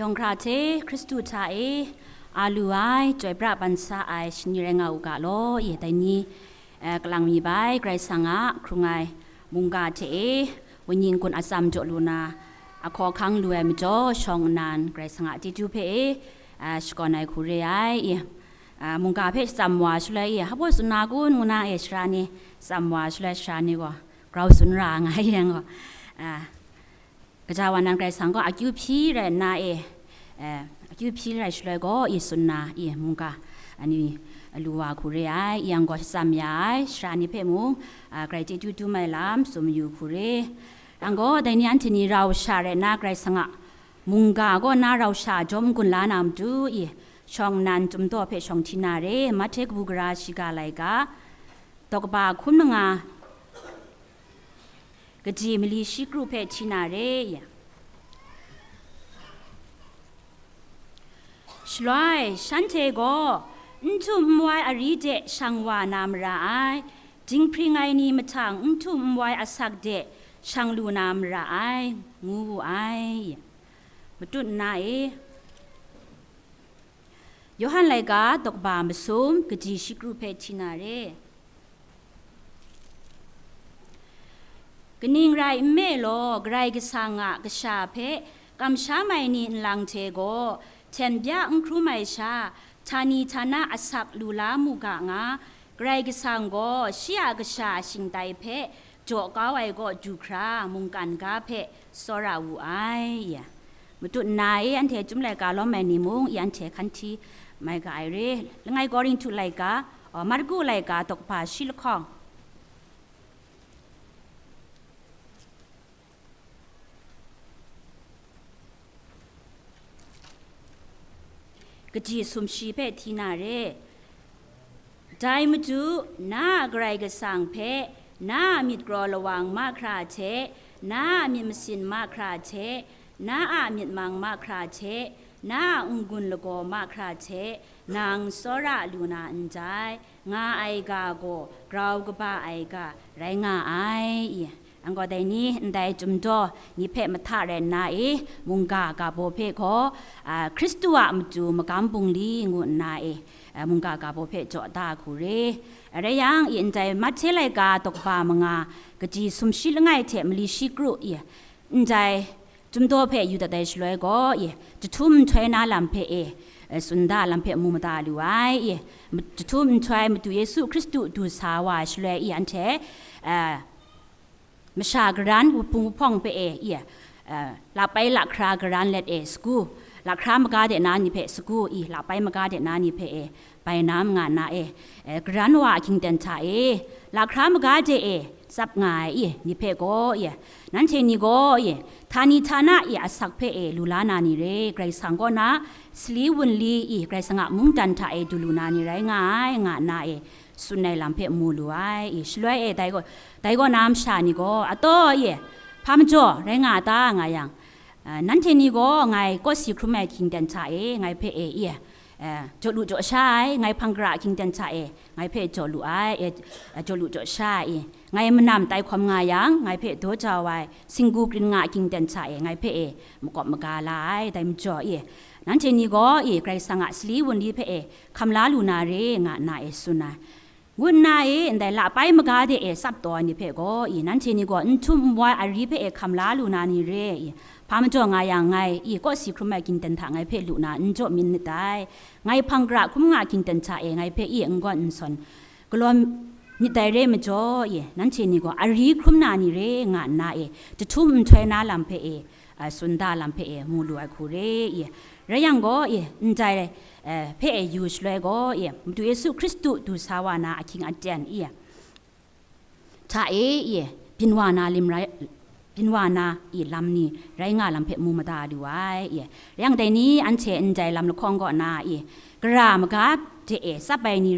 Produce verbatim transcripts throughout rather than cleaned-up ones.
Shawng hkra hte Hkristu hta e a lu ai, chyoi pra ban sa ai shani rai nga u ga law, i dai ni, eh, kalang mi bai Karai Kasang a hkrung ai mungga hte e, wenyi n-gun atsam jaw lu na, ahkaw ahkang lu ai majaw, shawng nnan Karai Kasang a chyeju hpe e, eh, shakawn ai hku re ai, i, eh, mungga hpe shatsam wa shaloi, i, hpa baw tsun na kun ngu na e, sara ni shatsam wa shaloi, sara ni gaw grau tsun ra nga yang gaw, eh, Kaja wa nan Karai Kasang gaw akyu hpyi rai nna e, eh, akyu hpyi rai shaloi gaw, i tsun na, i mungga, ani, lu wa hku re ai, i yang gaw shatsam ya ai, sara ni hpe mung, ah, grai chyeju dum ai lam tsun mayu hku re. Yang gaw, dai ni anhte ni rau sha rai nna, Karai Kasang a mungga kaw na rau sha jawm n-gun la na matu, i shawng nnan chyum daw hpe shawng hti na re, Mahte kabu gara shiga laika, daw kaba hkun manga, kaji mali shi kru hpe hti na re. Shaloi, shanhte gaw n htum n wai ari de shang wa na mara ai, dinghpring ai ni mahtang n htum n wai asak de shang lu na mara ai, ngu wu ai. Matut nna e, Yawhan laika daw kaba masum, kaji shi kru hpe hti na re. Kaning rai nme law, Karai Kasang a kasha hpe kamsham ai ni nlang hte gaw hten bya n hkrum ai sha, htani htana asak lu la mu ga nga, Karai Kasang gaw shi a kasha shingtai hpe jaw kau ai kaw du hkra mungkan ga hpe tsawra wu ai. Matut nna e, anhte Chyum laika lawm ai ni mung, i anhte hkan hti mai ga ai re. Langai Korinhtu laika, oh, Marku laika daw kaba shi lahkawng, kaji sumshi hpe hti na re. Dai matu, na a Karai Kasang hpe na a myit kraw lawang mahkra hte, na a myit masin mahkra hte, na a myit mang mahkra hte, na a n-gun lagaw mahkra hte nang tsawra lu na ndai, nga ai ga gaw grau kaba ai ga rai nga ai. I, anhte gaw dai ni ndai Chyum daw ni hpe mahta rai nna e, mungga ga baw hpe gaw, a, Hkristu a matu magam bungli ngu nna e, a, mungga ga baw hpe jaw da hku re. Rai yang, i ndai Mahte laika daw kaba manga, kaji sumshi langai hte mali shi kru, i, ndai Chyum daw hpe yu dat ai shaloi gaw, i, jahtum nhtoi na lam hpe e, e, tsun da lam hpe mu mada lu ai, i, jahtum nhtoi Madu Yesu Hkristu du sa wa ai shaloi, i, anhte, e, masha karan, wupung wuhpawng hpe e, i, e, lakpai lahkra karan let e sagu, lahkra maga de na ni hpe sagu, i, lakpai maga de na ni hpe e, bai nam nga na e, e, karan wa a hkying ten hta e, lahkra maga de e tsap nga ai, i, ni hpe gaw, i, nanhte ni gaw, i, htani htana, i, asak hpe e lu la na ni re, Karai Kasang kaw na sali wunli, i, Karai Kasang a mungdan hta e du lu na ni rai nga ai, nga nna e tsun ai lam hpe mu lu ai, i, shaloi e dai gaw, dai kaw na masha ni gaw, ataw, i, hpa majaw rai nga a ta, nga yang, a, nanhte ni gaw ngai kawsi hkrum ai hkying ten hta e ngai hpe e, i, e, jaw lu jaw sha ai, ngai hpang gara ahkying ten hta e ngai hpe jaw lu ai, e, e, jaw lu jaw sha ai, i, ngai manam tai hkawm nga yang, ngai hpe daw jau ai singgu krin nga ahkying ten hta e ngai hpe e makawp maga la ai, dai majaw, i, nanhte ni gaw, i, Karai Kasang a sali wunli hpe e hkam la lu na re, nga nna e tsun ai. Ngu nna e, ndai lakpai maga de e tsap taw ai ni hpe gaw, i, nanhte ni gaw n htum n wai ari hpe e hkam la lu na ni re, i, hpa majaw nga yang ngai, i, kawsi hkrum ai hkying ten hta ngai hpe lu na n jaw myit myit dai. Ngai hpang gara hkrum nga hkying ten hta e ngai hpe, i, n gawn n sawn galaw myit dai re majaw, i, nanhte ni gaw ari hkrum na ni re, nga nna e, jahtum nhtoi na lam hpe e, a, tsun da lam hpe e mu lu ai hku re, i, rai yang gaw, i, ndai, e, hpe e yu shaloi gaw, i, Madu Yesu Hkristu du sa wa na ahkying aten, i, hta e, i, byin wa na lim rai, byin wa na, i, lam ni rai nga lam hpe mu mada lu ai, i, rai yang dai ni anhte ndai lam lahkawng kaw na, i, gara maga de e tsap ai ni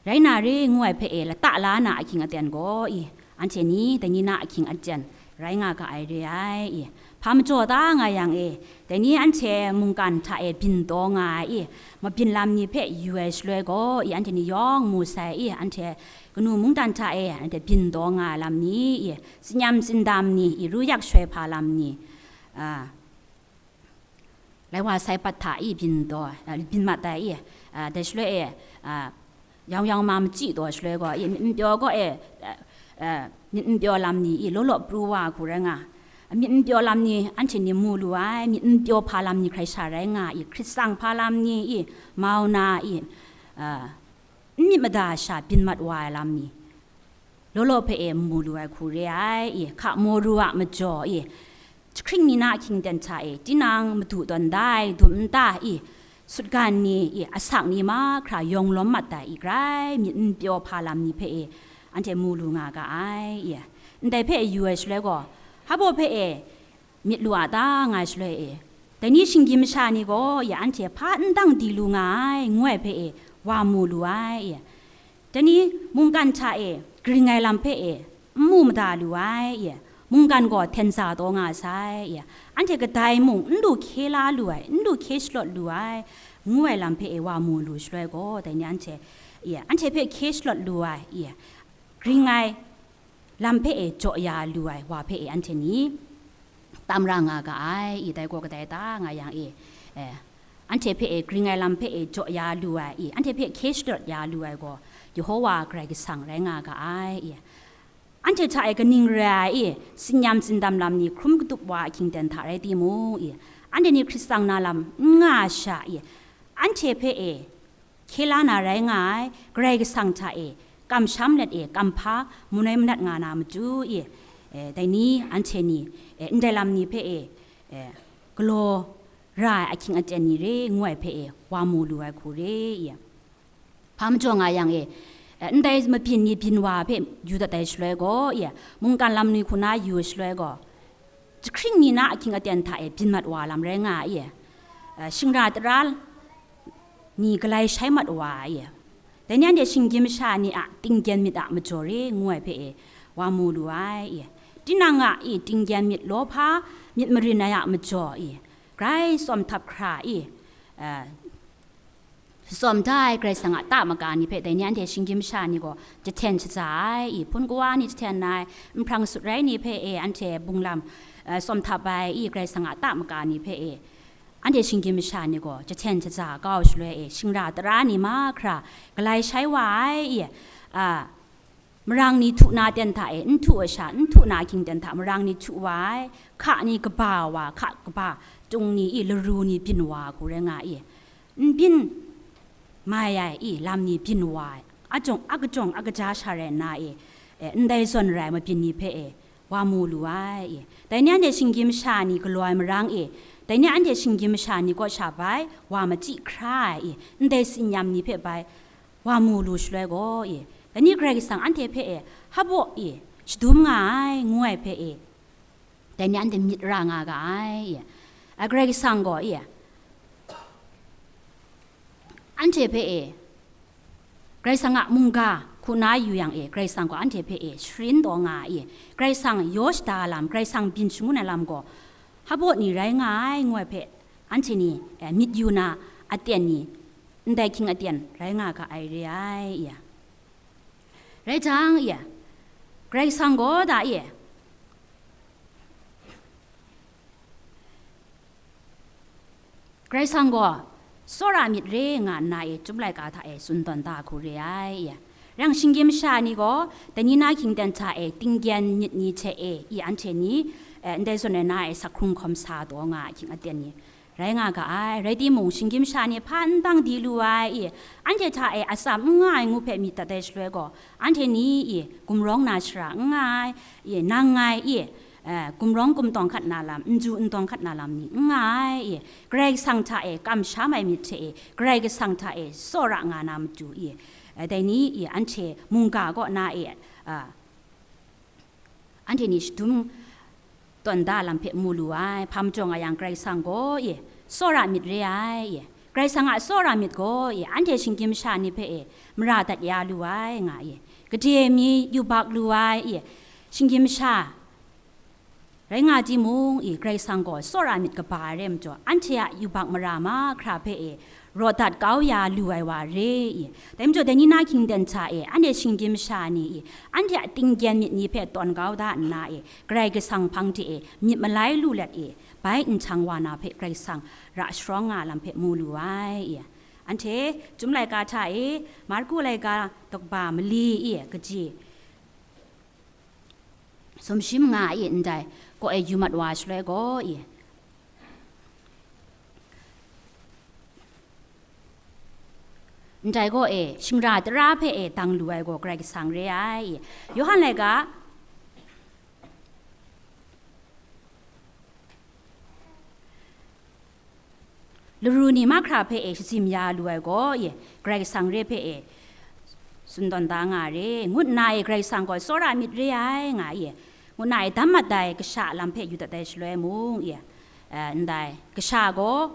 rai na re ngu ai hpe e lata la na ahkying aten gaw, i, anhte ni dai ni na ahkying aten rai nga ga ai re ai, i, hpa majaw ta nga yang e, dai ni anhte mungkan hta e byin taw nga ai, i, mabyin lam ni hpe yu ai shaloi gaw, i, anhte ni yawng mu sai, i, anhte kanu mungdan hta e anhte byin taw nga ai lam ni, i, tsinyam tsindam ni, i, ru yak shoi hpa lam ni, a, Lai wa sai pat hta i byin taw, a, byin mat ai i, a, dai shaloi e, a, yawng yawng ma machyi taw shaloi gaw, i, myit n pyaw gaw e, a, a, myit n pyaw lam ni i, law law pru wa hku rai nga. Myit n pyaw lam ni anhte ni mu lu ai, myit n pyaw hpa lam ni hkrai sha rai nga i, hkrit tsang hpa lam ni i, mau na i, a, n myit mada sha byin mat wa ai lam ni, law law hpe e n mu lu ai hku re ai, i, hka maw ru a majaw, i, jahkring ni na ahkying ten hta e, tinang madu tawn da ai dum nta, i, sutgan ni, i, asak ni mahkra yawng lawm mat ai, i, grai myit n pyaw hpa lam ni hpe e, anhte mu lu nga ga ai, i, ndai hpe e yu ai shaloi gaw, hpa baw hpe e, myit lu a ta nga ai shaloi e, dai ni shinggyim masha ni gaw, ya anhte hpa n dang di lu nga ai, ngu ai hpe e, wa mu lu ai, e. Dai ni mungkan hta e, gring ai lam hpe e, n mu mada lu ai, e. Mungkan gaw hten za taw nga sai, e. Anhte kadai mung n lu hkye la lu ai, n lu hkye shalawt lu ai, ngu ai lam hpe e, wa mu lu shaloi gaw, dai ni anhte, e, anhte hpe hkye shalawt lu ai, e. Gring ai, lam hpe e jaw ya lu ai wa hpe e anhte ni tam ra nga ga ai, i, dai gaw kadai ta nga yang e, e, anhte hpe e gring ai lam hpe e jaw ya lu ai, i, anhte hpe hkye shadawt ya lu ai gaw Yehowa Karai Kasang rai nga ga ai, i, anhte hta e kaning rai ai, i, tsin-yam tsindam lam ni hkrum katup wa ahkying ten hta rai timung, i, anhte ni hkrit tsang na lam n nga sha, i, anhte hpe e hkye la na rai nga ai, Karai Kasang hta e kamsham let e kamhpa manoi manat nga na matu e, e, dai ni anhte ni, e, ndai lam ni hpe e, e, galaw ra ai ahkying aten ni re ngu ai hpe e wa mu lu ai hku re e. Hpa majaw nga yang e, e, ndai mabyin ni byin wa hpe yu dat ai shaloi gaw, e, mungkan lam ni hku na yu ai shaloi gaw, jahkring ni na ahkying aten hta e byin mat wa lam rai nga ai, e, shingra tara ni galai shai mat wa ai, e, dai ni anhte shinggyim masha ni a tinggen myit a majaw re ngu ai hpe e wa mu lu ai, e, tinang a, e, tinggen myit lawhpa myit marin ai a majaw, e, grai tsawm htap hkra, e, e, Tsawm da ai Karai Kasang a ta maka ni hpe dai ni anhte shinggyim masha ni gaw jahten shaza ai, i, hpun kawa ni jahten ai, nhprang sut rai ni hpe e anhte bunglam, eh, tsawm htap ai, i, Karai Kasang a ta maka ni hpe e anhte shinggyim masha ni gaw jahten shaza kau shaloi e, shingra tara ni mahkra galai shai wa ai, i, a, marang ni htu na ten hta e, n htu ai sha, n htu na ahkying ten hta marang ni htu wa ai, hka ni kaba wa, hka kaba tung ni i, laru ni byin wa hku rai nga i, n byin mai ai i, lam ni byin wa ai, a jawng, a kajawng, a kaja sha rai nna i, e, ndai zawn rai mabyin ni hpe e, wa mu lu ai i. Dai ni anhte shinggyim masha ni galaw ai marang e, dai ni anhte shinggyim masha ni kaw sha bai wa machyi hkra ai i, ndai tsin-yam ni hpe bai wa mu lu shaloi gaw i, dai ni Karai Kasang anhte hpe e hpaw i shadum nga ai, ngu ai hpe e, dai ni anhte myit ra nga ga ai i. A, Karai Kasang gaw i, anhte hpe e, Karai Kasang a mungga hku na yu yang e, Karai Kasang gaw anhte hpe e sharin taw nga ai i. Karai Kasang yaw shada lam, Karai Kasang byin shangun ai lam gaw hpaw ni rai nga ai, ngu ai hpe anhte ni, e, myit yu na aten ni, ndai hkying aten rai nga ga ai re ai i. Rai jang i, Karai Kasang gaw da i, Karai Kasang gaw tsawra myit re nga nna e, Chyum laika hta e tsun tawn da hku re ai i. Rai yang shinggyim masha ni gaw, dai ni na hkying ten hta e, tinggen myit ni hte e, i, anhte ni, e, ndai zawn ai na e, sak hkrung hkawm sa taw nga ahkying aten ni, rai nga ga ai. Rai timung, shinggyim masha ni hpa n dang di lu ai i, anhte hta e atsam n nga ai ngu hpe myit dat ai shaloi gaw, anhte ni i, gumrawng na shara n nga ai i, nang ngai i, eh, gumrawng gumtawng hkat na lam, n ju n tawng hkat na lam ni n nga ai i, Karai Kasang hta e kamsham ai myit hte e, Karai Kasang hta e tsawra nga na matu i, eh, dai ni i, anhte mungga kaw na e, ah, anhte ni shadum tawn da lam hpe mu lu ai. Hpa majaw nga yang, Karai Kasang gaw i, tsawra myit re ai i, Karai Kasang a tsawra myit gaw i, anhte shinggyim masha ni hpe e mara dat ya lu ai nga i, gade mi yubak lu ai i, shinggyim masha rai nga timung i, Karai Kasang gaw tsawra myit kaba ai re majaw, anhte a yubak mara mahkra hpe e, raw dat kau ya lu ai wa re i. Dai majaw, dai ni na hkying ten hta e, anhte shinggyim masha ni i, anhte a tinggen myit ni hpe tawn kau da nna e, Karai Kasang hpang de e myit malai lu let i, bai nhtang wa na hpe Karai Kasang ra sharawng nga lam hpe mu lu ai, i. Anhte Chyum laika hta e, Marku laika daw kaba mali, i, kaji sumshi manga, i, ndai kaw e yu mat wa shaloi gaw, i, ndai gaw e, shingra tara hpe e dang lu ai gaw Karai Kasang re ai, i. Yawhan laika laru ni mahkra hpe e shazim ya lu ai gaw, i, Karai Kasang re hpe e tsun tawn da nga re, ngut nna e Karai Kasang gaw tsawra myit re ai nga, i, ngut nna e dam mat ai kasha a lam hpe yu dat ai shaloi mung, i, eh, ndai kasha gaw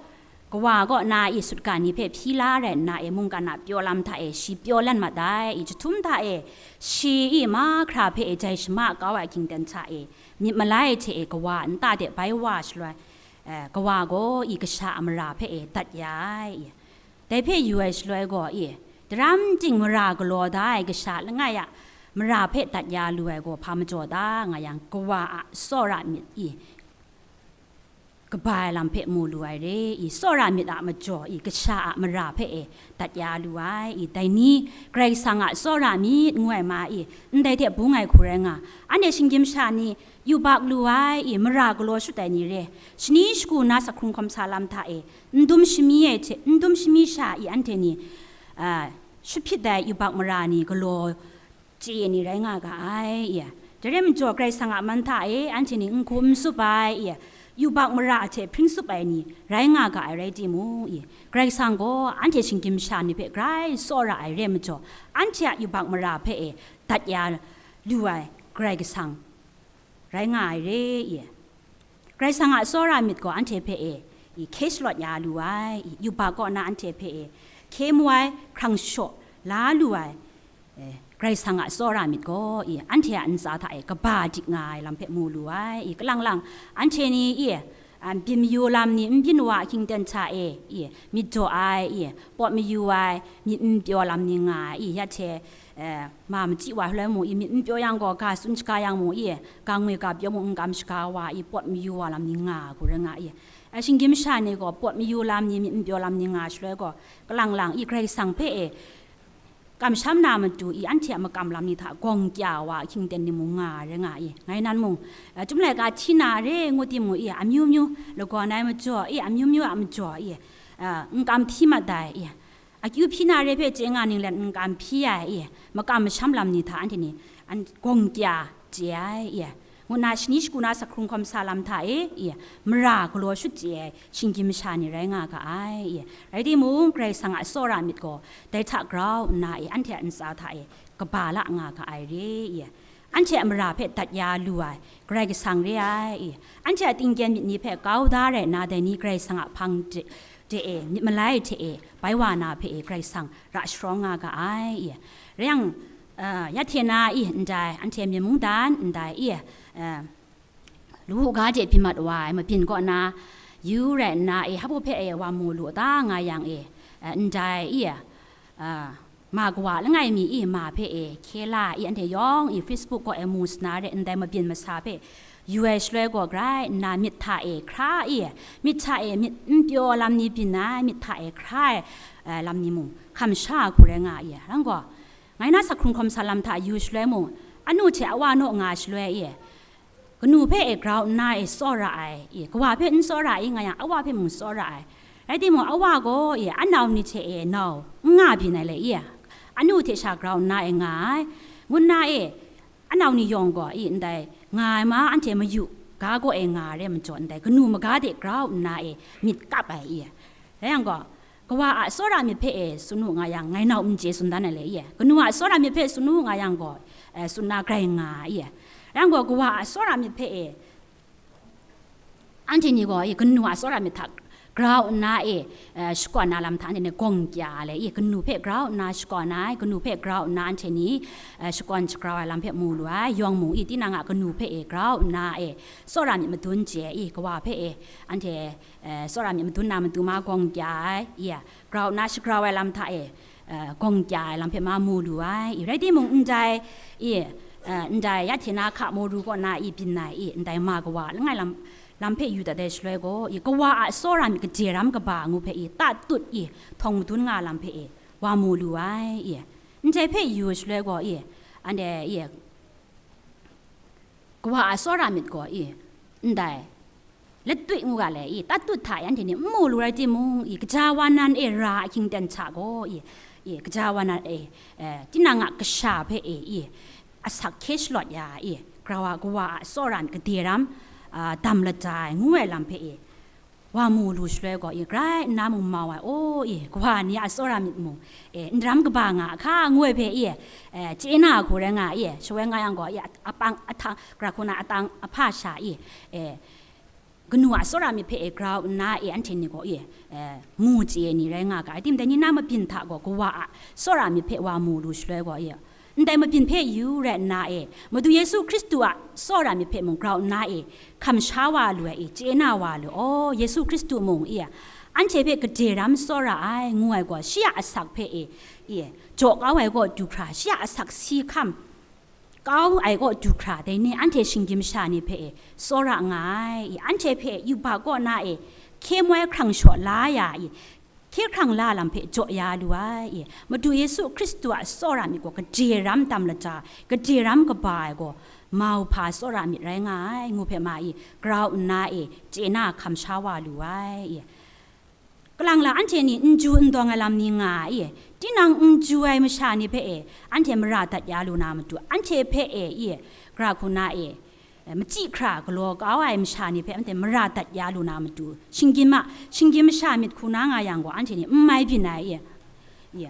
kawa kaw na, i, sutgan ni hpe hpyi la rai nna e, mungkan a pyaw lam hta e shi pyaw lan mat ai, i, jahtum hta e shi, i, mahkra hpe e jai shama kau ai hkying ten hta e myit malai hte e kawa nta de bai wa shaloi, eh, kawa gaw, i, kasha a mara hpe e dat ya ai, i. Dai hpe yu ai shaloi gaw, i, daram ting mara galaw da ai kasha langai a mara hpe dat ya lu ai gaw hpa majaw ta nga yang, kawa a tsawra myit, i, kaba ai lam hpe mu lu ai re, i, tsawra myit a majaw, i, kasha a mara hpe e dat ya lu ai, i, dai ni Karai Kasang a tsawra myit ngu ai ma, i, ndai hte bung ai hku rai nga, anhte shinggyim sha ni yubak lu ai, i, mara galaw shut ai ni re, shani shagu na sak hkrung hkawm sa lam hta e, n dum shami ai hte, n dum shami sha, i, anhte ni, a, shut hpyit ai yubak mara ni galaw chye ni rai nga ga ai, i. Dai rai majaw, Karai Kasang a man hta e anhte ni n hkum n tsup ai, i, yubak mara hte hpring tsup ai ni rai nga ga ai rai timung, i, Karai Kasang gaw anhte shinggyim sha ni hpe grai tsawra ai rai majaw, anhte a yubak mara hpe e dat ya lu ai Karai Kasang rai nga ai re, i. Karai Kasang a tsawra myit gaw anhte hpe e, i, hkye shalawt ya lu ai, i, yubak kaw na anhte hpe e hkye mu ai, hkrang shaw la lu ai, e, Karai Kasang a tsawra myit gaw, i, anhte a ntsa hta e kaba dik nga ai lam hpe mu lu ai, i, kalang lang anhte ni, i, a, byin mayu lam ni n byin wa ahkying ten hta e, i, myit daw ai, i, pawt mayu ai, myit n pyaw lam ni nga ai, i, ya hte, eh, ma machyi wa shaloi mung, i, myit n pyaw yang gaw, ga tsun shaga yang mung, i, ga ngwi ga pyaw mung n kam shaga wa, i, pawt mayu wa lam ni nga ai hku rai nga, i. Eh, shinggyim sha ni gaw pawt mayu lam ni, myit n pyaw lam ni nga shaloi gaw, kalang lang, i, Karai Kasang hpe e kamsham na matu, i, anhte a makam lam ni hta gawng kya wa ahkying ten ni mung nga ai rai nga, i. Ngai nan mung, eh, Chyum laika hti na re ngu timung, i, amyu myu lagawn ai majaw, i, amyu myu a majaw, i, eh, n kam hpyi mat ai, i. Akyu hpyi na re hpe chye nga ning let n kam hpyi ai, i, makam masham lam ni hta anhte ni an gawng kya chye ai, i, ngu nna shani shagu na sak hkrung hkawm sa lam hta e, i, mara galaw shut chye ai shinggyim masha ni rai nga ga ai, i. Rai timung, Karai Kasang a tsawra myit gaw dai hta grau nna, i, anhte a ntsa hta e kaba la nga ga ai re, i. Anhte a mara hpe dat ya lu ai Karai Kasang re ai, i. Anhte a tingkyen myit ni hpe kau da rai nna, dai ni Karai Kasang a hpang de, de e, myit malai hte e, bai wa na hpe e, Karai Kasang ra sharawng nga ga ai, i. Rai yang, eh, ya hte na, i, ndai, anhte myen mungdan ndai, i, eh, Lu u ga de byin mat wa ai mabyin kaw na yu rai nna, e, hpa hpe e wa mu lu ta nga yang e, eh, ndai, i, eh, ma kawa langai mi, i, ma hpe e hkye la, i, anhte yawng, i, Facebook kaw e mu sa na re, ndai mabyin masa hpe yu ai shaloi gaw grai nna myit hta e hkra, i, myit hta e myit n pyaw lam ni byin ai, myit hta e hkra ai, eh, lam ni mung hkam sha hku rai nga, i, yang gaw, ngai na sak hkrung hkawm sa lam hta yu shaloi mung, anu hte awa naw nga shaloi, i, kanu hpe e grau nna e tsawra ai, i, kawa hpe n tsawra ai nga yang, awa hpe mung tsawra ai. Rai timung, awa gaw, i, anau ni hte e nau n nga byin ai le, i, anu hte sha grau nna e nga ai, ngu nna e, anau ni yawng gaw, i, ndai nga ai ma anhte mayu ga gaw e nga ai re majaw, ndai kanu maga de grau nna e myit kap ai, i. Rai yang gaw, kawa a tsawra myit hpe e tsun u nga yang, ngai nau n chye tsun dan ai le, i, kanu a tsawra myit hpe tsun u nga yang gaw, eh, tsun na grai nga ai, i. Rai yang gaw, kawa a tsawra myit hpe e anhte ni gaw, i, kanu a tsawra myit hta grau nna e, eh, shakawn na lam hta anhte ni gawng kya ai le, i, kanu hpe grau nna shakawn ai, kanu hpe grau nna anhte ni, eh, shakawn shagrau ai lam hpe mu lu ai, yawng mung, i, tinang a kanu hpe e grau nna e tsawra myit madun chye, i, kawa hpe e anhte, eh, tsawra myit madun na matu ma gawng kya ai, i, grau nna shagrau ai lam hta e, eh, gawng kya ai lam hpe ma mu lu ai, i, rai timung, ndai, i, eh, ndai ya hte na hka maru kaw na, i, byin ai, i, ndai ma kawa langai lam, lam hpe yu dat ai shaloi gaw, i, kawa a tsawra myit gade ram kaba ngu hpe, i, tatut, i, htawng madun nga lam hpe, i, wa mu lu ai, i. Ndai hpe yu shaloi gaw, i, anhte, i, kawa a tsawra myit gaw, i, ndai, latut ngu ga le, i, tatut hta e anhte ni n mu lu rai timung, i, kaja wa nan e ra ahkying ten hta gaw, i, i, kaja wa nan e, eh, tinang a kasha hpe e, i, asak hkye shalawt ya, i, grau a kawa a tsawra myit gade ram, ah, dam lada ai ngu ai lam hpe, i, wa mu lu shaloi gaw, i, grai nna mung mau ai, o, i, kawa ni a tsawra myit mung, e, n ram kaba nga a hka, ngu ai hpe, i, e, chye na hku rai nga, i, shawoi nga yang gaw, i, apang, ahtang, gra hku na atang, ahpa sha, i, e, kanu a tsawra myit hpe, e, grau nna, e, anhte ni gaw, i, e, mu chye ai ni rai nga ga, rai tim, dai ni na mabyin hta gaw, kawa a tsawra myit hpe wa mu lu shaloi gaw, i, ndai mabyin hpe yu rai nna, e, Madu Yesu Hkristu a tsawra myit hpe mung grau nna, e, hkamsha wa lu ai, e, chye na wa lu, o, Yesu Hkristu mung, i, anhte hpe gade ram tsawra ai, ngu ai gaw, shi a asak hpe, e, i, jaw kau ai kaw du hkra, shi a asak si hkam kau ai kaw du hkra, dai ni anhte shinggyim masha ni hpe, e, tsawra nga ai, i, anhte hpe yubak kaw na, e, hkye moi hkrang shaw la ya, i, hkye hkrang la lam hpe jaw ya lu ai, i, Madu Yesu Hkristu a tsawra myit gaw gade ram dam lada, gade ram kaba ai gaw, mau hpa tsawra myit rai nga ai, ngu hpe ma, i, grau nna, e, chye na hkamsha wa lu ai, i. Kalang la anhte ni n ju n dawng ai lam ni nga ai, i, tinang n ju ai masha ni hpe, e, anhte mara dat ya lu na matu, anhte hpe, e, i, gra hku na, e, e, machyi hkra galaw kau ai masha ni hpe anhte mara dat ya lu na matu, shinggyim a, shinggyim masha myit hku na nga yang gaw, anhte ni n mai byin ai, i, i,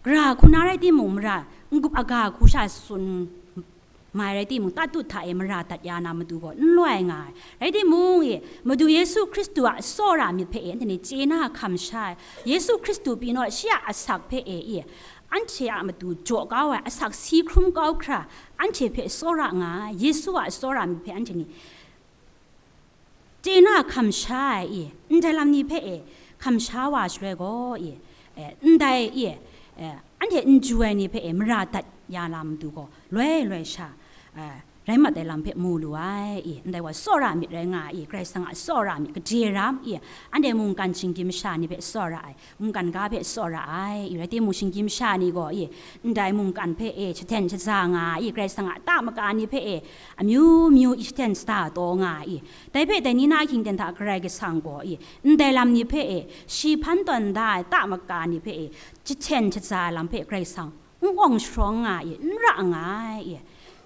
gra hku na rai timung, mara n-gup aga hku sha tsun mai rai timung, tatut hta e mara dat ya na matu gaw n loi nga ai. Rai timung, i, Madu Yesu Hkristu a tsawra myit hpe, e, anhte ni chye na hkamsha ai. Yesu Hkristu pyi naw, shi a asak hpe, e, i, anhte a matu jaw kau ai, asak si hkrum kau hkra, anhte hpe tsawra nga ai, Yesu a tsawra myit hpe anhte ni chye na hkamsha ai, i, ndai lam ni hpe, e, hkamsha wa shaloi gaw, i, e, ndai, i, e, anhte n ju ai ni hpe, e, mara dat ya na matu gaw, loi loi sha, e, rai mat ai lam hpe mu lu ai, i, ndai wa tsawra myit rai nga ai, i, Karai Kasang a tsawra myit gade ram, i, anhte mungkan shinggyim masha ni hpe tsawra ai, mungkan ga hpe tsawra ai, i, rai timung, shinggyim masha ni gaw, i, ndai mungkan hpe, e, shaten shaza nga ai, i, Karai Kasang a ta maka ni hpe, e, amyu myu, i, shaten shada taw nga ai, i, dai hpe dai ni na ahkying ten hta Karai Kasang gaw, i, ndai lam ni hpe, e, shi hpan tawn da ai ta maka ni hpe, e, jahten shaza ai lam hpe Karai Kasang n awng sharawng nga ai, i, n ra nga ai, i,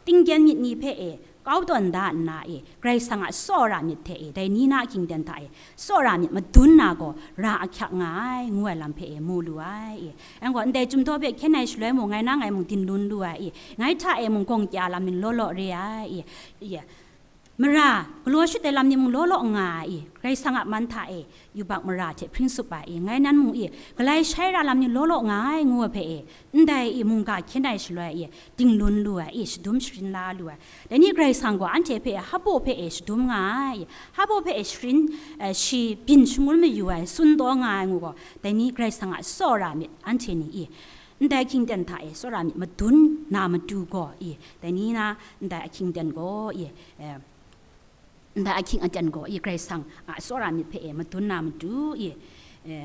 tinggen myit ni hpe, e, kau tawn da nna, i, Karai Kasang a tsawra myit hte, i, dai ni na ahkying ten hta, i, tsawra myit madun na gaw ra ahkyak nga ai, ngu ai lam hpe, i, mu lu ai, i. Yang gaw, ndai chyum daw hpe hkyen ai shaloi mung, ngai na ngai mung dinlun lu ai, i, ngai hta e mung gawng kya lam ni law law re ai, i, i, mara galaw shut ai lam ni mung law law nga ai, i, Karai Kasang a man hta e yubak mara hte hpring tsup ai, i, ngai nan mung, i, galai shai ra lam ni law law nga ai, ngu ai hpe, i, ndai, i, mungga hkyen ai shaloi, i, dinglun lu ai, i, shadum sharin la lu ai. Dai ni Karai Kasang gaw anhte hpe hpaw hpe, e, shadum nga ai, i, hpaw hpe, e, sharin, e, shi byin shangun mayu ai, tsun taw nga ai ngu gaw, dai ni Karai Kasang a tsawra myit anhte ni, i, ndai ahkying ten hta e tsawra myit madun na matu gaw, i, dai ni na ndai ahkying ten gaw, i, e, ndai ahkying aten gaw, i, Karai Kasang a tsawra myit hpe, e, madun na matu, i, e,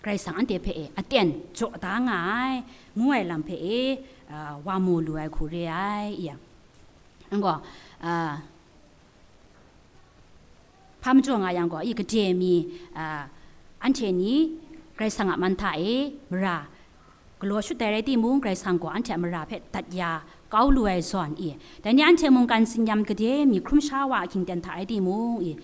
Karai Kasang anhte hpe, e, aten jaw da nga ai, ngu ai lam hpe, e, a, wa mu lu ai hku re ai, i, yang gaw, a, hpa majaw nga yang gaw, i, gade mi, a, anhte ni Karai Kasang a man hta e mara galaw shut ai rai timung, Karai Kasang gaw anhte a mara hpe dat ya kau lu ai zawn, i, dai ni anhte mungkan tsinyam gade mi hkrum sha wa ahkying ten hta rai timung, i,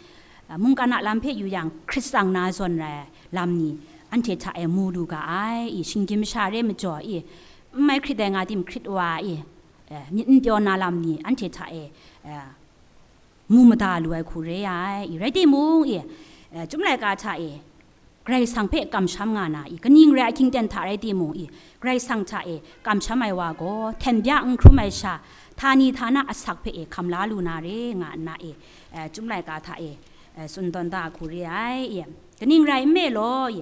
a, mungkan a lam hpe yu yang, hkrit tsang na zawn rai ai lam ni anhte hta e mu lu ga ai, i, shinggyim masha re majaw, i, n mai hkrit ai nga tim hkrit wa, i, e, myit n pyaw na lam ni anhte hta e, e, mu mada lu ai hku re ai, i, rai timung, i, e, Chyum laika hta e Karai Kasang hpe kamsham nga na, i, kaning rai ahkying ten hta rai timung, i, Karai Kasang hta e kamsham ai wa gaw hten bya n hkrum ai sha, htani htana asak hpe, e, hkam la lu na re nga nna, e, e, Chyum laika hta e, e, tsun tawn da hku re ai, i, kaning rai nme law, i,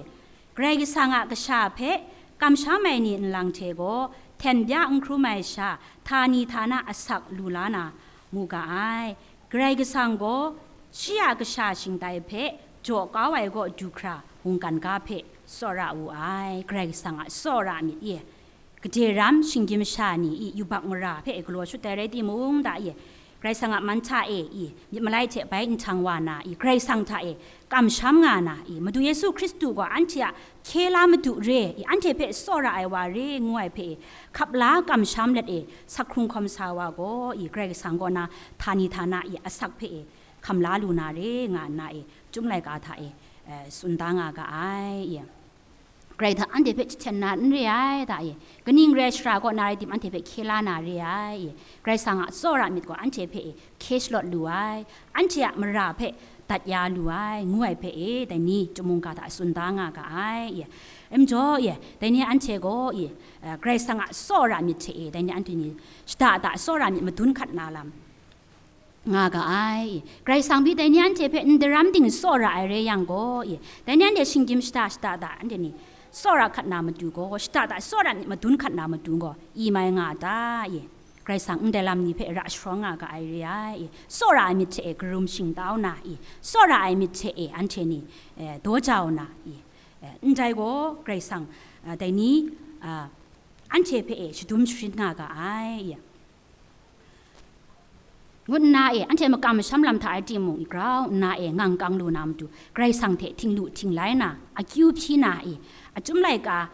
Karai Kasang a kasha hpe kamsham ai ni nlang hte gaw hten bya n hkrum ai sha, htani htana asak lu la na mu ga ai. Karai Kasang gaw Shi a kasha shingtai hpe jaw kau ai kaw du hkra mungkan ga hpe tsawra wu ai. Karai Kasang a tsawra myit e, gade ram shinggyim masha ni i yubak mara hpe galaw shut ai rai timung da e, Karai Kasang a man hta e i myit malai hte bai nhtang wa na i, Karai Kasang hta e kamsham nga na i, Madu Yesu Hkristu gaw anhte a hkye la Madu re i, anhte hpe tsawra ai wa re ngu ai hpe e, hkap la kamsham let e, sak hkrung hkawm sa wa gaw i, Karai Kasang kaw na htani htana i asak hpe e hkam la lu na re nga nna e, Chyum laika hta e, eh, tsun da nga ga ai e. Karai hta anhte hpe jahten na n re ai da e, kaning re ai shara kaw na rai tim, anhte hpe hkye la na re ai e. Karai Kasang a tsawra myit gaw anhte hpe e hkye shalawt lu ai, anhte a mara hpe dat ya lu ai, ngu ai hpe e, dai ni Chyum mungga hta tsun da nga ga ai e. Em jaw e, dai ni anhte gaw e, eh, Karai Kasang a tsawra myit hte e, dai ni anhte ni shada da tsawra myit madun hkat na lam nga ga ai. Karai Kasang pyi dai ni anhte hpe n daram ding tsawra ai re yang gaw e, dai ni anhte shinggyim shada shada da anhte ni tsawra hkat na matu gaw, shada da tsawra myit madun hkat na matu gaw, i mai nga ta e. Karai Kasang ndai lam ni hpe ra sharawng nga ga ai re ai e, tsawra ai myit hte e karum shingtau na i, tsawra ai myit hte e anhte ni, eh, daw jau na i, eh, ndai gaw Karai Kasang, eh, dai ni, ah, anhte hpe e shadum sharin nga ga ai e. Ngut nna e, anhte makam masham lam hta rai timung i, grau nna e ngang kang lu na matu, Karai Kasang hte htinglu htinglai na, akyu hpyi na i, a Chyum laika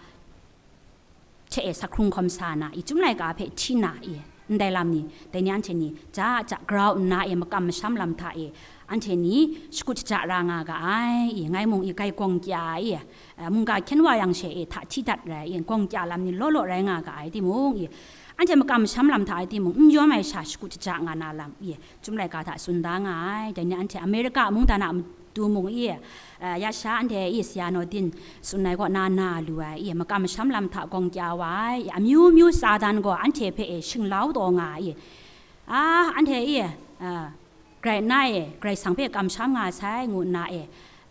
hte e sak hkrung hkawm sa na i, Chyum laika hpe hti na i, ndai lam ni, dai ni anhte ni ja ja grau nna e makam masham lam hta e, anhte ni shakut shaja ra nga ga ai i, ngai mung i, grai gawng kya i, eh, mungga hkyen wa yang she e hta hti dat rai i, gawng kya lam ni law law rai nga ga ai timung i, anhte makam masham lam hta e timung, n yawm ai sha shakut shaja nga na lam i, Chyum laika hta tsun da nga ai. Dai ni anhte Amerika mungdan a matu mung i, eh, ya sha anhte i, Sya Naw Din tsun ai kaw na na lu ai i, makam masham lam hta gawng kya wa ai i, amyu myu Satan gaw anhte hpe e shinglau taw nga ai i, a, anhte i, eh, grai nna e, Karai Kasang hpe kamsham nga sai ngu nna e,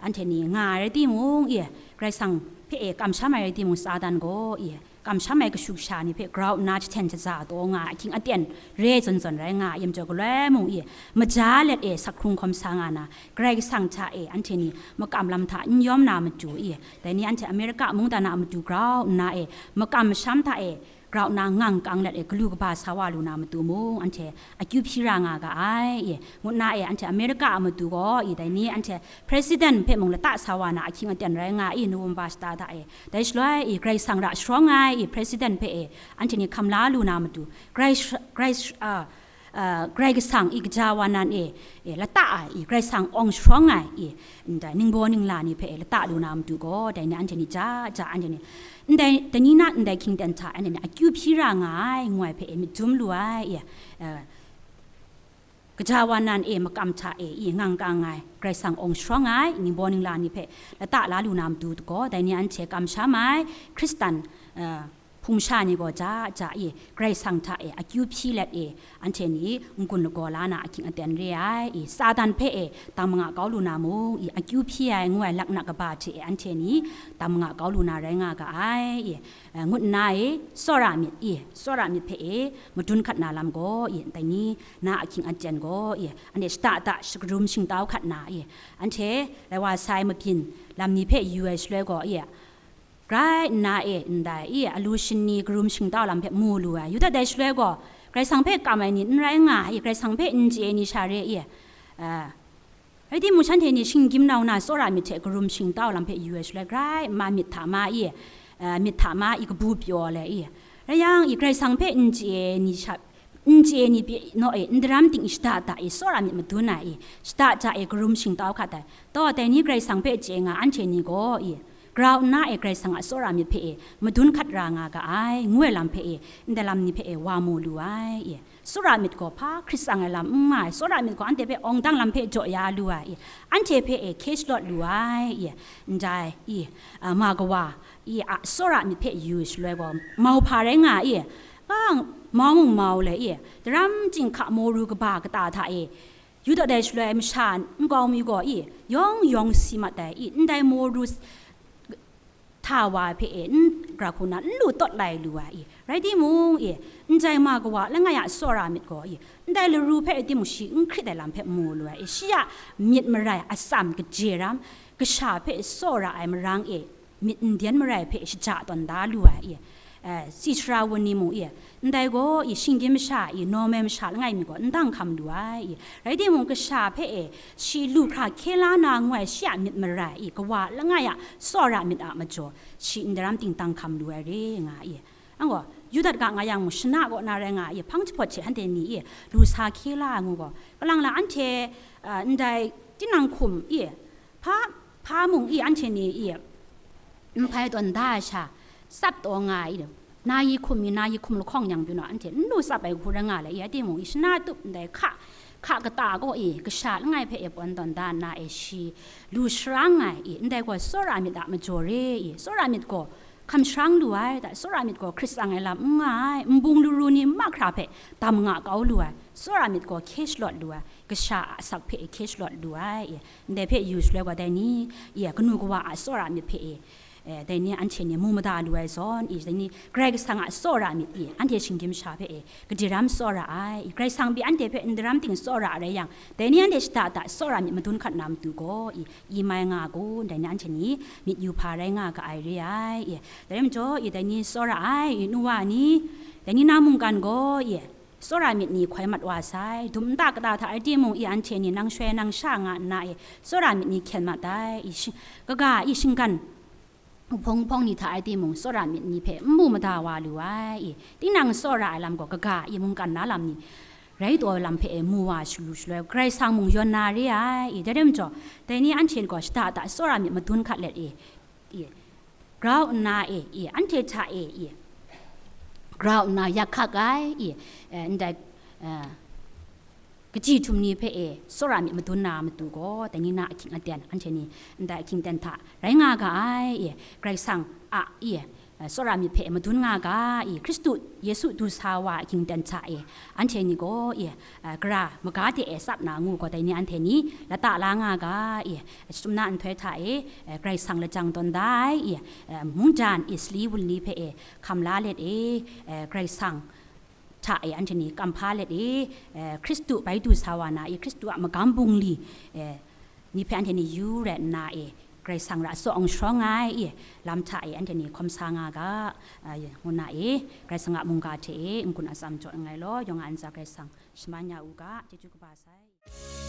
anhte ni nga ai rai timung i, Karai Kasang hpe e kamsham ai rai timung, Satan gaw i, kamsham ai kashu kasha ni hpe grau nna jahten shaza taw nga ai, ahkying aten re zawn zawn rai nga ai, yam jaw galoi mung i, maja let e sak hkrung hkawm sa nga na, Karai Kasang hta e anhte ni makam lam hta n yawm na matu i, dai ni anhte Amerika mungdan a matu grau nna e, makam masham hta e, grau nna ngang kang let e, galu kaba sa wa lu na matu mung, anhte akyu hpyi ra nga ga ai i, ngut nna e, anhte Amerika a matu gaw i, dai ni anhte President hpe mung lata sa wa na ahkying aten rai nga i, November shata hta e, dai shaloi i, Karai Kasang ra sharawng ai i, President hpe e, anhte ni hkam la lu na matu, Karai sh-, Karai sh-, ah, ah, Karai Kasang i, kaja wa nan e, e, lata ai i, Karai Kasang awng sharawng ai i, ndai ningbaw ningla ni hpe e, lata lu na matu gaw, dai ni anhte ni ja ja anhte ni, ndai, dai ni na ndai hkying ten hta anhte ni akyu hpyi ra nga ai, ngu ai hpe e, myit dum lu ai i, eh, kaja wa nan e makam hta e i ngang kang ai, Karai Kasang awng sharawng ai, ningbaw ningla ni hpe lata la lu na matu gaw, dai ni anhte kamsham ai, Hkristan, eh, hpung sha ni gaw ja ja i, Karai Kasang hta e akyu hpyi let e, anhte ni n-gun lagaw la na ahkying aten re ai i, Satan hpe e dang manga kau lu na mung i, akyu hpyi ai ngu ai laknak kaba hte e, anhte ni dang manga kau lu na rai nga ga ai i, eh, ngut nna e, tsawra myit i, tsawra myit hpe e madun hkat na lam gaw i, dai ni na ahkying aten gaw i, anhte shada da shakarum shingtau hkat na i, anhte lai wa sai mabyin lam ni hpe yu ai shaloi gaw i, grai nna e ndai i, alu shin ni karum shingtau lam hpe mu lu ai. Yu dat ai shaloi gaw, Karai Kasang hpe kam ai ni n rai nga i, Karai Kasang hpe n chye ai ni sha re i, eh, rai timung, shanhte ni shinggyim nau na tsawra myit hte karum shingtau lam hpe yu ai shaloi, grai nma myit hta ma i, eh, myit hta ma i, kabu pyaw le i, rai yang i, Karai Kasang hpe n chye ai ni sha, n chye ai ni pyi naw e, n daram ting i, shada da i, tsawra myit madun ai i, shada ja e karum shingtau hkat ai. Taw, dai ni Karai Kasang hpe chye nga anhte ni gaw i, grau nna e Karai Kasang a tsawra myit hpe e madun hkat ra nga ga ai, ngu ai lam hpe e, ndai lam ni hpe e wa mu lu ai i. Tsawra myit gaw hpa hkrit tsang ai lam n nga ai, tsawra myit gaw anhte hpe awng dang lam hpe jaw ya lu ai i, anhte hpe e hkye shalawt lu ai i, ndai i, a, ma kawa i a tsawra myit hpe yu shaloi gaw, mau hpa rai nga i, a, mau mung mau le i, daram chyinghka maw ru kaba kata hta e, yu dat ai shaloi masha nkau mi gaw i, yawng yawng si mat ai i, ndai maw ru s-, hta wa hpe e n gara hku na n lu tawt lai lu ai, rai timung, e, ndai ma kawa langai a tsawra myit gaw, e, ndai laru hpe rai timung shi n hkrit ai lam hpe mu lu ai, e, shi a myit marai atsam kaje ram, kasha hpe tsawra ai marang e, myit n dyen marai hpe shaja tawn da lu ai, e, e, si sara wun ni mung, e, ndai gaw, e, shinggyim masha, e, normal masha langai mi gaw n dang hkam lu ai, e, rai timung, kasha hpe e shi lu hkra hkye la na ngu ai shi a myit marai, e, kawa langai a tsawra myit a majaw, shi ndaram ting dang hkam lu ai re nga, e, anhte gaw, yu dat ga nga yang mung, shana kaw na rai nga, e, hpang jahpawt hte anhte ni, e, lu sa hkye la ai ngu gaw, kalang la anhte, a, ndai tinang hkum, e, hpa, hpa mung, e, anhte ni, e, nhpai tawn da ai sha, tsap taw nga ai, e, na yi hkum mi, na yi hkum lahkawng yang pyi naw, anhte n lu tsap ai hku rai nga le, e, rai timung, e, shana tup ndai hka, hka kata gaw, e, kasha langai hpe e pawn tawn da nna, e, shi lu sharang ai, e, ndai gaw tsawra myit a majaw re, e, tsawra myit gaw hkam sharang lu ai, ta, tsawra myit gaw hkrit tsang ai lam n nga ai, nbung laru ni mahkra hpe dam nga kau lu ai, tsawra myit gaw hkye shalawt lu ai, kasha a asak hpe hkye shalawt lu ai, e, ndai hpe yu shaloi gaw dai ni, e, kanu kawa a tsawra myit hpe e, e, dai ni anhte ni mu mada lu ai zawn, e, dai ni Karai Kasang a tsawra myit, e, anhte shinggyim masha hpe e, gade ram tsawra ai, e, Karai Kasang pyi anhte hpe ndaram ting tsawra rai yang, dai ni anhte shada da tsawra myit madun hkat na matu gaw, e, i mai nga kun, dai ni anhte ni myit yu hpa rai nga ga ai re ai, e, dai rai majaw, e, dai ni tsawra ai, e, nu wa ni, dai ni na mungkan gaw, e, tsawra myit ni hkoi mat wa sai, dum nta kata hta rai timung, e, anhte ni nang shoi nang sha nga nna, e, tsawra myit ni hkyen mat ai, e, shi-, kaga, e, shinggan, Uhpawng hpawng ni hta rai timung, tsawra myit ni hpe n mu mada wa lu ai, e, tinang tsawra ai lam gaw kaga, e, mungkan na lam ni rai taw lam hpe, e, mu wa shalu shaloi, Karai Kasang mung yawn na re ai, e, dai rai majaw, dai ni anhte gaw shada da tsawra myit madun hkat let, e, e, grau nna, e, e, anhte hta e, e, grau nna yak hkak ai, e, e, ndai, e, kaji htum ni hpe e tsawra myit madun na matu gaw, dai ni na ahkying aten, anhte ni ndai ahkying aten hta rai nga ga ai, e, Karai Kasang a, e, tsawra myit hpe madun nga ga, e, Hkristu Yesu du sa wa ahkying aten hta e, anhte ni gaw, e, gara maga de e tsap na ngu gaw, dai ni anhte ni lata la nga ga, e, chyum na nhtoi hta e, e, Karai Kasang lajang tawn da ai, e, mungdan, e, sali wunli hpe e hkam la let e, e, Karai Kasang hta e anhte ni kam hpa let e, e, Hkristu bai du sa wa na, e, Hkristu a magam bungli, e, ni hpe anhte ni yu rai nna, e, Karai Kasang ra tsaw ang sharawng ai, e, lam hta e anhte ni hkawm sa nga ga, e, ngu na, e, Karai Kasang a mungga hte e n-gun atsam jaw nngai law, yawng a ntsa Karai Kasang shaman ya u ga, chyeju kaba sai.